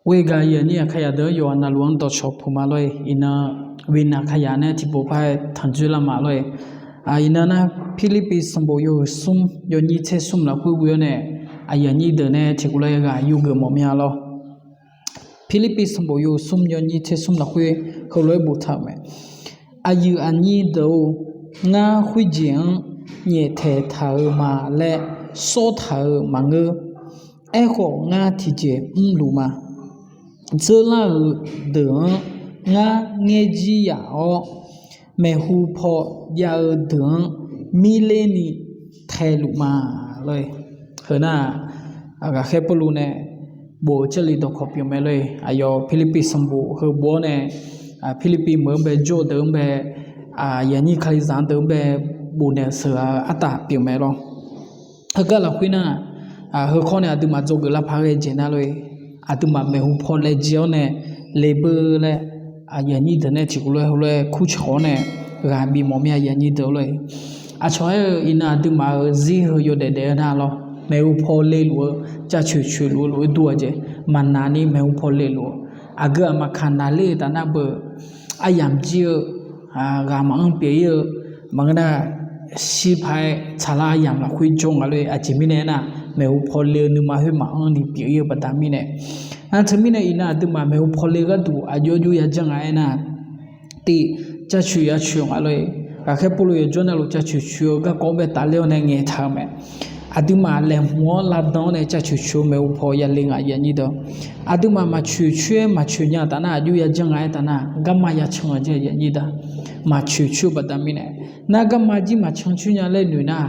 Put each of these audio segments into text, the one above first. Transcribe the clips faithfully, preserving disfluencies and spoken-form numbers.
Ghoer gaq yaqnyir aqkaqyaq deuq-anr yawqha navluf-anr dawqcawq puq ma lor-e. Iqnan, weqnaq aqkaqyaq nae tiqpov par-aer tanqdzoer lar ma lor-e. Iqnan nar, Pirlirpiv sanqbof yawhuiq smr yawnyir tser smr lafkhoer ghoe-awr nae, aqyuif aqnyir deuq nae tiqkawv lof-aer ghaq yurgeuf mawf mir-a lor. Pirlirpiv sanqbof yawhuiq smr yawnyir tser smr lafkhoer heulof-aer boftaq-euq mae. Aqyuif aqnyir deuq-or, ngar khoerjeq-anr nyaeftaeq taq-euq ma laer sawr taq-euq maqngeur. Aerkhawf, ngar tiqjeq mrluf ma. Dzeurlar-euq deuq-anr ngar ngaer jir yaf-awr, maeqhu paw jav-eu deuq-anr mirler ni taeluf ma lor-e. Heu nar, ghaqkhaer Pawrluv nae bof-eu Jarlif dawqkawq pyeuf mae lor-e. Aqyawf Pirlirpiv sanqbof heu bof-awr nae, Pirlirpiv meuq-anr bae jawr-eu deuq-anr bae, aqyuif aqnyir Kalizaq-anr deuq-anr bae bofnaeq-eu sheuqghae-eu artaf pyeuf mae lor. Heugar lafkhoer nar, heu khawr nae aqduimaf dzawgeuf lar paq ghae jeq nar lor-e. Aqduimaf maeqhu paw laejae-awr nae lebeur laer, aqyuif aqnyir deuq nae tiqkawv lof-aer heulof-aer kurcawq-awr nae ghaq bif mawf mir-a, aqyuif aqnyir deuq lor-e. Aqcawq aer-eu iqnan aqduimaf-euq zir heu yawdaef daef-eu nar lor, maeqhu paw leluf-eu, jaceuq coeqluf-eu lof-aer dur-a jeq, maqnaq ni maeqhu paw leluf-eu, aqgeu aqmaf kaq naqler-eu taf nar beu, aryamq jir-eu, ghaq maqanr pyeuf ir-eu, maqngeur nar, shir paq-aer tsaqlar aryamq lafkhoer jawr nga lor-e. Aqjeq mirnae aernar, maeqhu paw le-eu nuima khoer maqanr ni pyeuf ir-eu baqda mirnae. Nar teumirnae iqnan aqduimaf maeqhu paw le gharduq aqjox aqjox yajanr nga aernar, tiq, jaceuq yacoeq nga lor-e. Ghaqkhaer Pawrluv yawjawr navluf jaceuq coeq-eu garkawv-anr bae tafler-awr nae ngaeqtaq-eu mae. Aqduimaf laeqhmq-anr lavdan-awr nae jaceuq coeq-eu maeqhu paw yale nga, aqyuif aqnyir deuq. Aqduimaf maqcoeq coer-aer maqcoeq nya taf nar, aqjox yajanr nga aer taf nar, garma yacan-a jeq, aqyuif aqnyir deuq. Maqcoeq coer-eu baqda mirnae, nar garma jir maqcan coer nya laer noeq nar,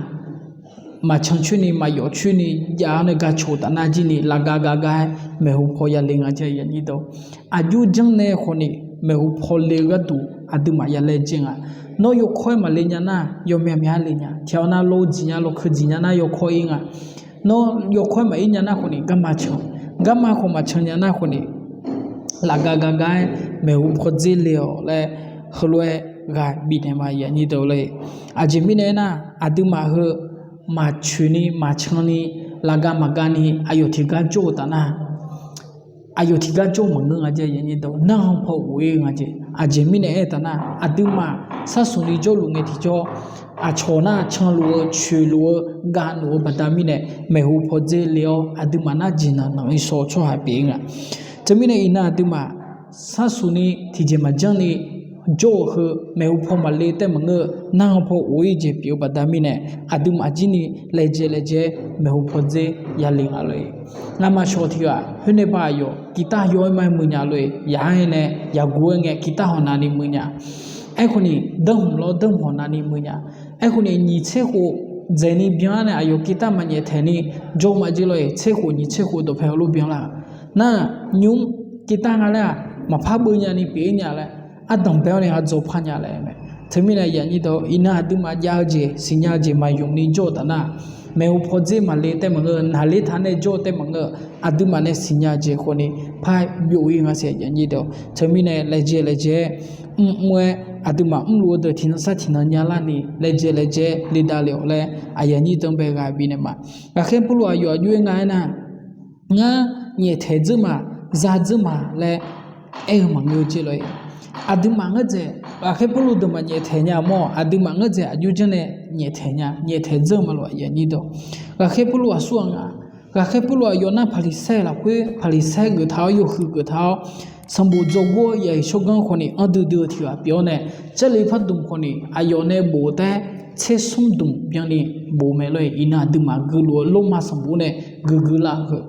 maqcan coer ni maqyawf coer ni jav-awr nae gacawq taf nar jir ni lafgav gav gar-aer maeqhu paw yale nga jeq, aqyuif aqnyir deuq. Aqjox janr nae khawf ni maeqhu paw le-eu gharduq aqduimaf yalaejae nga. Nawr yawkawr-aer maqle nya nar, yawmyav myav-aer le nya. Tiqghaq nav lawv-eu jeq nya, lawv keuv jeq nya nar yawkawr ir nga. Nawr yawkawr-aer maqir nya nar khawf ni garma can, garma khawf maqcan nya nar khawf ni lafgav gav gar-aer maeqhu paw dzer le-awq laer heulof-aer ghaq bifnaeq ma, aqyuif aqnyir deuq lor-e. Aqjeq mirnae aernar, aqduimaf heu maqcoeq ni maqcan ni lafgav maqgav ni aqyawf tiqgar jawr-eu taf nar, aqyawf tiqgar jawr maqngeur nga jeq, aqyuif aqnyir deuq. Narhaq paw of-ir nga jeq. Aqjeq mirnae aer taf nar, aqduimaf sharsuq ni jawrluf ngae tiqjawr, aqcawq nar canluf-eu coeqluf-eu gavluf-eu baqda mirnae, maeqhu paw dzer le-awr aqduimaf nar jeqnanq nanq-ir shaw-eu tsawrhaq pyeuf-ir nga. Teumirnae iqnan aqduimaf sharsuq ni tiqjeq maqjanr ni jawr-eu heu maeqhu paw maqle taef maqngeur-eu, narhaq paw of-ir jeq pyeuf-eu baqda mirnae, aqduimaf jir ni laejae laejae maeqhu paw dzer yale nga lor-e. Ngamaf shawq tiq ghaq khoer nae ba aqyawf guitar yaw-aer ma muiq nya lor-e. Yaq-aer nae yaqguv-aer ngae guitar hawq navni muiq nya. Aerkhawf ni danrhmq lawr danrhmq hawq navni muiq nya. Aerkhawf ni nyiq tser khof dzaeqni byan-aer nae aqyawf guitar maqnyaef taeq ni jawr ma jeq lor-e. Tser khof nyiq tser khof dawqpae heulof byan lar. Nar, nymr guitar nga laer-aq maqpar beuv nyani pyeuf-ir nya laer, ardanq bae-awr nae ghaq dzaw par nya laer mae. Teumirnae aqyuif aqnyir deuq, iqnan aqduimaf jav-eu jeq siqnya-eu jeq maqyuf ni jawr-eu taf nar, maeqhu paw dzer maqle taef maqngeur, naqler taq nae jawr-eu taef maqngeur, aqduimaf nae siqnya-eu jeq khawf ni par byov-ir nga siq, aqyuif aqnyir deuq. Teumirnae laejae laejae-aer mrmr-aer aqduimaf mrluf-eu deuq tiqnan sar tiqnan nya larni laejae laejae-aer ledav le-awq laer aqyuif aqnyir deuq-anr bae ghaq bifnaeq ma. Ghaqkhaer Pawrluv aqyawf aqjox-aer nga aernar, ngar nyaeftaeq dzeur ma, za dzeur ma laer aer-eu maqngeur jeq lor-e. Aqduimaf ngeurdzaeq, ghaqkhaer Pawrluv deuq maqnyaeftaeq nya mawr, aqduimaf ngeurdzaeq aqjox janr nae nyaeftaeq nya, nyaeftaeq dzeur ma lor, aqyuif aqnyir deuq. Ghaqkhaer Pawrluv aqsur ghaq nga, ghaqkhaer Pawrluv aqyawf nar Paqliqsaer lafkhoer Paqliqsaer geufta-awr yawhuiq geuf taq-awr, sanqbof dzawrgor-eu yaqyuif tsawrganr khawf ni anr duidui-eu tiq ghaq pyeuf-awr nae, Jarlif pardmq khawf ni aqyawf nae bof-eu taef-aer tser smr dmq byanni bof-eu mae lor-e. Iqnan aqduimaf geuluf-eu Lormav sanqbof nae guiqguiq lar-eu heu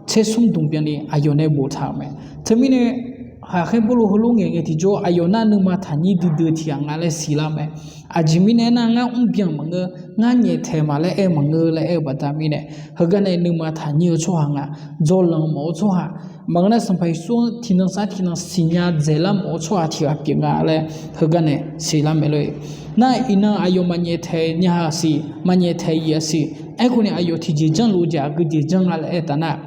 tser smr dmq byanni aqyawf nae boftaq-euq mae. Teumirnae ghaqkhaer Pawrluv heulof ngaeq ngae tiqjawr aqyawf nar nuima taqnyir duidui tiq ghaq nga laer siqlar mae. Aqjeq mirnae aernar, ngar mrbyan maqngeur, ngar nyaeftaeq ma laer aer-eu maqngeur laer aer-eu baqda mirnae, heugar nae nuima taqnyir-eu tsawrhaq nga, dzawlanq mawf-eu tsawrhaq, maqngeur nar Sanqpaq Yeqsur-anr tiqnan sar tiqnan siqnya dzaeqlar mawf-eu tsawrhaq tiq ghaq pyeuf nga laer heugar nae siqlar mae lor-e. Nar iqnan aqyawf maqnyaeftaeq nya-aq siq, maqnyaeftaeq yif-aq siq, aerkhawf ni aqyawf tiqjeq janrluf-eu jeq aqgeu jeq janr nga laer aer taf nar,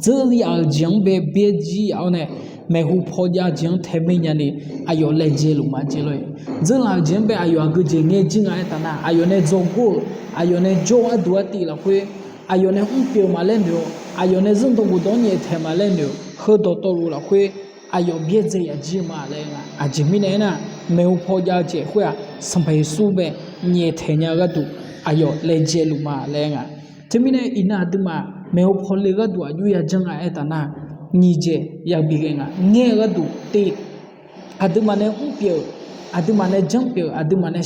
dzeur yaf-euq jeq-anr bae byaer jir yaf-awr nae maeqhu paw jav-eu jeq-anr tae mir nyani aqyawf laejae luf ma jeq lor-e. Dzeurlaf-euq jeq-anr bae aqyawf aqgeu jeq ngae jir nga aer taf nar, aqyawf nae dzawrgor-euq, aqyawf nae jawr-eu arduq artiv lafkhoer aqyawf nae mrpyeuf-eu ma laer noeq-awr, aqyawf nae zanrdawq ghof dawq-anr nyaeftaeq ma laer noeq-eu, heudawq tawvluf lafkhoer aqyawf byaerdzae yaf jir ma laer nga. Aqjeq mirnae aernar, maeqhu paw jav-eu jeq khoer-aq, Sanqpaq Yeqsur bae nyaeftaeq nya-eu gharduq aqyawf laejae luf ma laer nga. Teumirnae iqnan aqduimaf maeqhu paw le gharduq aqjox yajanr nga aertaq nar, nyiq jeq yabi ghae nga. Ngaer-eu gharduq tiv, aqduimaf nae mrpyeuf-euq, aqduimaf nae janrpyeuf-euq, aqduimaf nae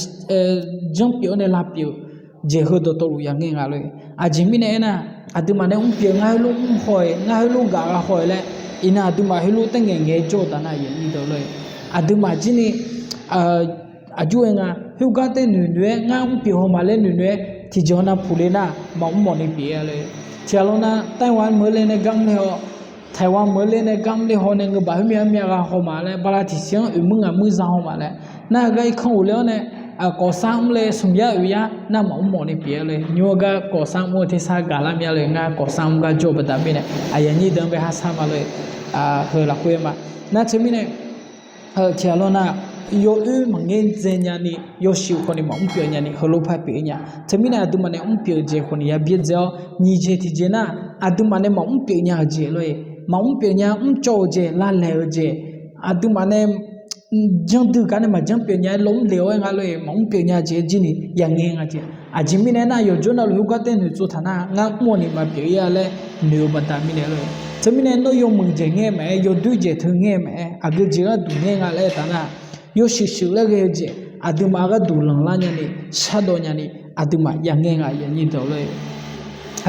janrpyeuf-awr nae lavpyeuf-eu jeq heudawq tawvluf ya ngaer nga lor-e. Aqjeq mirnae aernar, aqduimaf nae mrpyeuf ngar heulof mrhaw-iq, ngar heulof gaq gha haw-iq laer, iqnan aqduimaf heulof taer ngaeq ngaeq-aer jawr-eu taf nar, aqyuif aqnyir deuq lor-e. Aqduimaf jir ni aqjox-aer nga, khoergar taer noeqnoeq-aer ngar mrpyeuf haw ma laer noeqnoeq-aer tiqjeq-awr nar puqle nar maqmr mawf ni pyeuf-a lor-e. Tiqghaq lawr nar Taiwan meuq-eu le nae gar mr le haw, Taiwan meuq-eu le nae gar mr le haw nae ngeubaf khoermyav myav gha haw ma laer, bala tiqsiq-anr oeq muir ngaq muir za haw ma laer, nar-eu gar irkanr uq le-awr nae, kawfsar mr le smq yar oeq yar nar maqmr mawf ni pyeuf-a lor-e. Nymr-eu gar kawfsar mr-eu tersar gaqlar myav lor-e. Ngar kawfsar mr gar jawr-eu baqda mirnae aqyuif aqnyir deuq-anr bae harsar ma lor-e. Heu lafkhoer ma. Nar teumirnae tiqghaq lawr nar, yawoer maqngaer dzae nyani, yawshuif khawf ni maqmr pyeuf nyani heulof par pyeuf-ir nya. Teumirnae aqduimaf nae mrpyeuf-eu jeq khawf ni ya byaerdzae-awr, nyiq jeq tiqjeq nar, aqduimaf nae maqmr pyeuf nya-euq jeq lor-e. Maqmr pyeuf nya mrcawv-eu jeq, lavlaeq-eu jeq, aqduimaf nae janrdui gar nae maqjanr pyeuf nya-aer lawmr le-awr-aer nga lor-e. Maqmr pyeuf nya jeq jir ni ya ngaer nga jeq. Aqjeq mirnae aernar, yawqjawr navluf khoergar taer noeqtsov taq nar, ngar mr-awr ni maqpyeuf-ir-a laer noeq-eu baqda mirnae lor-e. Teumirnae nawr yawmuiq jeq ngaer maqaer, yawdoer jeq teu ngaer maqaer, aqgeu jeq gharduq ngaer nga laer aertaq nar, yawshuif shuif laer ghae-eu jeq, aqduimaf gharduq lanqlar nyani, shardawv nyani, aqduimaf ya ngaer nga aqyuif aqnyir deuq lor-e.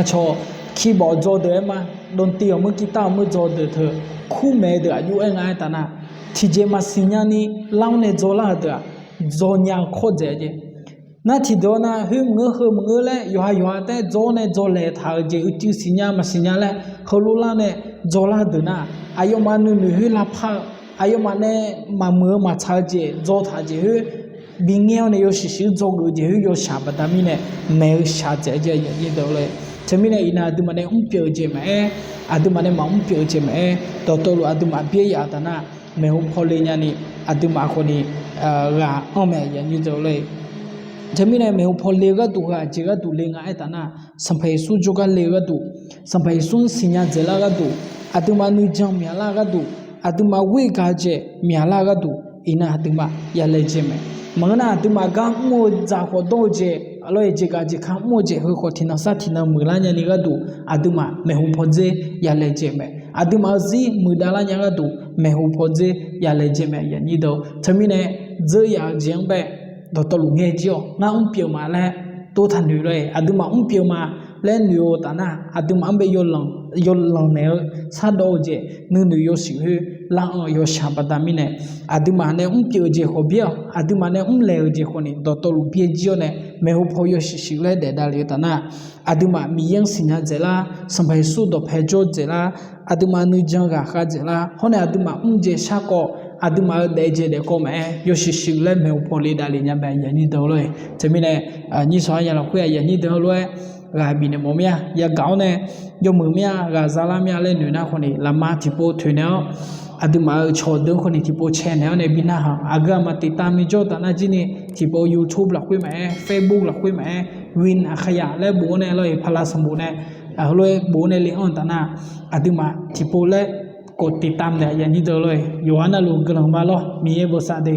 Aqcawq, kibawf dzaw deuq-aer ma, dawqtiv-awq meur, kirtav-awq meur dzaw deuq teu, kurmaeq-eu deuq aqjox-aer nga aertaq nar, tiqjeq maqsiq nyani lar-awr nae dzaw lar-euq deuq-aq, dzaw nya-eu kawr dzaeq jeq. Nar tiqdeuq-awr nar, khoer maqngeur heu maqngeur laer yawqha yawqha taer dzaw-awr nae dzaw laeq taq-eu jeq uicuiv siqnya maqsiqnya laer heulof lar nae dzaw lar deuq nar, aqyawfmaf nuinoeq khoer lavpar-eu, aqyawfmaf nae maqmuiq-eu maqtsaq-eu jeq dzaw taq jeq khoer bingaer-awr nae yawshuif shuif dzawgeuf-eu jeq khoer yawshaq baqda mirnae maeq-eu shaq dzaeq jeq aqyuif aqnyir deuq lor-e. Teumirnae iqnan aqduimaf nae mrpyeuf-eu jeq maqaer, aqduimaf nae maqmr pyeuf-eu jeq maqaer, dawqtawvluf aqduimaf byaer yaf-eu taf nar, maeqhu paw le nyani, aqduimaf khawf ni ghaq anr mae aqyuif aqnyir deuq lor-e. Teumirnae maeqhu paw le gharduq heu aqjeq gharduq le nga aertaq nar, Sanqpaq Yeqsur jawrgar le-eu gharduq, Sanqpaq Yeqsur-anr siqnya dzaeqlar gharduq, aqduimaf nuijan myaqlar gharduq, aqduimaf ghoer gaq-eu jeq myaqlar gharduq, iqnan aqduimaf ya laejae mae. Maqngeur nar aqduimaf gar mr-eu dzaq khawf dawr-eu jeq, aqlawr-e jeqgaq jeqka mr-eu jeq heu khawf tiqnan sar tiqnan muiqlar nyani gharduq, aqduimaf maeqhu pawdzer ya laejae mae. Aqduimaf-euq zir muiqdav lar nya gharduq maeqhu pawdzer ya laejae mae aqyuif aqnyir deuq. Teumirnae dzeur yaf-eu jeq-anr bae dawqtawvluf ngae jir-awq. Ngar mrpyeuf ma laer tov taq noeq lor-e. Aqduimaf mrpyeuf ma laer noeq-eu taf nar, aqduimaf-anr bae yawlanq naeq-eu shardawv-eu jeq nuinoeq yawshuif khoer lar-anr-eu yawshaq baqda mirnae, aqduimaf nae mrpyeuf-eu jeq khawf byaer-awq. Aqduimaf nae mrlaeq-eu jeq khawf ni dawqtawvluf byaer jir-awr nae maeqhu paw yawshuif shuif laer daef davlef-eu taf nar, aqduimaf Miqyaer-anr siqnya dzaeqlar, Sanqpaq Yeqsur dawqpae jawr dzaeqlar, aqduimaf nuijan ghaqkhav dzaeqlar, hawr nae aqduimaf mr jeq sharkawv, aqduimaf-euq daef jeq daefkawv maqaer, yawshuif shuif laer maeqhu paw le davlef nya mae aqyuif aqnyir deuq lor-e. Teumirnae nyir sawq-anr ya lafkhoer aqyuif aqnyir deuq-anr lof-aer ghaq bifnaeq mawf mir-a. Yagaq-awr nae yawmuiq mir-a, ghaq zalar mir-a laer noeq nar khawf ni lafma tiqpov toeqnaeq-awr, aqduimaf-euq cawqdeuq-anr khawf ni tiqpov caenaeq-awr nae bi narhaq. Aqgeu aqma tiqtav mijawr taf nar jir ni tiqpov YouTube lafkhoer maqaer, Facebook lafkhoer maqaer, win aqkhayaq laer bof-awr nae lor-e, pala sanqbof nae heulof-aer bof-awr nae le-anr taf nar, aqduimaf tiqpov laer กดติดตาม naeq aqyuif aqnyir deuq lor-e. Yawqha navluf guiqlanq ma lawr, Miqyaer bosav de.